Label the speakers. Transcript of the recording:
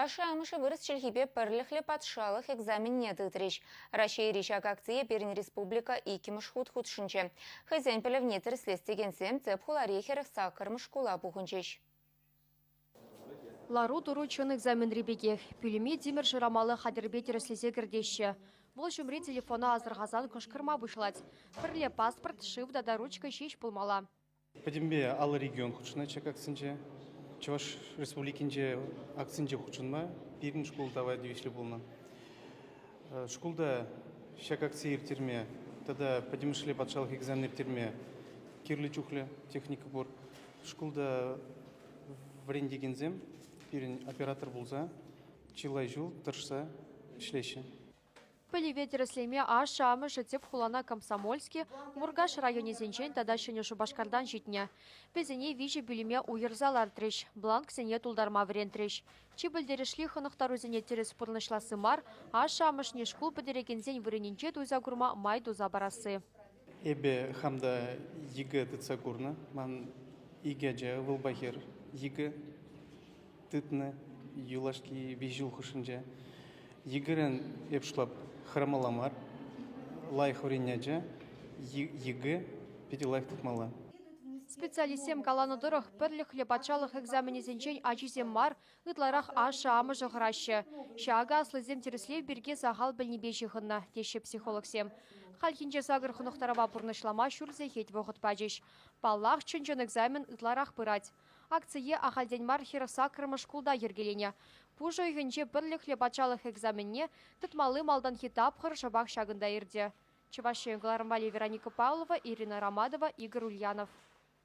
Speaker 1: Ашшӗ-амӑшӗ вырӑс чӗлхипе пӗрлӗхлӗ патшалӑх экзаменне тытрӗҫ. Раҫҫейри ҫак акцие пирӗн республика иккӗмӗш хут хутшӑнчӗ. Хӑйсен пӗлӗвне тӗрӗслес текенсем тӗп хулари 48-мӗш шкула пухӑнчӗҫ.
Speaker 2: Лару-тӑру чӑн экзаменри пекех. Пӳлӗме тимӗр шырамалли хатӗрпе тӗрӗслесе кӗртеҫҫӗ. Вӑл ҫумри телефона асӑрхасан кӑшкӑрма пуҫлать. Пӗрле паспорт, шыв тата ручка ҫеҫ пулмалла.
Speaker 3: Пӗтӗмпе 50 регион хутшӑнать ҫак акцинче. Чӑваш Республикинче акцинче хутшӑнма пирӗн шкул тава тивӗҫлӗ пулнӑ. Шкулта ҫак акцие ирттерме тата пӗтӗмӗшле патшалӑх экзаменне ирттерме кирлӗ чухлӗ техника пур. Шкулта вӗрентекенсем пирӗн оператор пулса чылай ҫул тӑрӑшса ӗҫлеҫҫӗ.
Speaker 2: Пӗлӗве тӗрӗслеме ашшӗ-амӑшӗ тӗп хулана Комсомольски, Муркаш районӗсенчен тата Ҫӗнӗ Шупашкартан ҫитнӗ. Вӗсене виҫӗ пӳлӗме уйӑрса лартрӗҫ, бланксене тултарма вӗрентрӗҫ. Чи пӗлтерӗшли хӑнӑхтарусене тӗрӗс пурнӑҫласси мар, ашшӗ-амӑшне шкул пӗтерекенсен вырӑнӗнче туйса курма май туса парасси.
Speaker 3: Эпӗ хам та ЕГЭ тытса курнӑ. Ман икӗ ача, ывӑлпа хӗр, ЕГЭ тытнӑ юлашки виҫ ҫул хушшинче. ЕГЭрен эп шутлап хӑрамалла мар. Лайӑх вӗреннӗ ача ЕГЭ питӗ лайӑх тытмалла.
Speaker 2: Специалистсем каланӑ тӑрӑх, пӗрлӗхлӗ патшалӑх экзаменӗсенчен ачисем мар, ытларах ашшӗ-амӑшӗ хӑраҫҫӗ. Ҫакӑ аслисем тӗрӗслев пирки сахал пӗлнипе ҫыхӑннӑ, теҫҫӗ психологсем. Хальхинче сакӑр хӑнӑхтарӑва пурнӑҫлама ҫур сехет вӑхӑт пачӗҫ. Паллах, чӑн-чӑн экзамен ытларах пырать. Акцие ахальтен мар 48-мӗш шкулта йӗркеленӗ. Пуш уйӑхӗнче пӗрлӗхлӗ патшалӑх экзаменне тытмалли малтанхи тапхӑр шӑпах ҫакӑнта иртӗ. Чӑваш Ен кӑларӑмпа Вероника Павлова, Ирина Романова, Игорь Ульянов.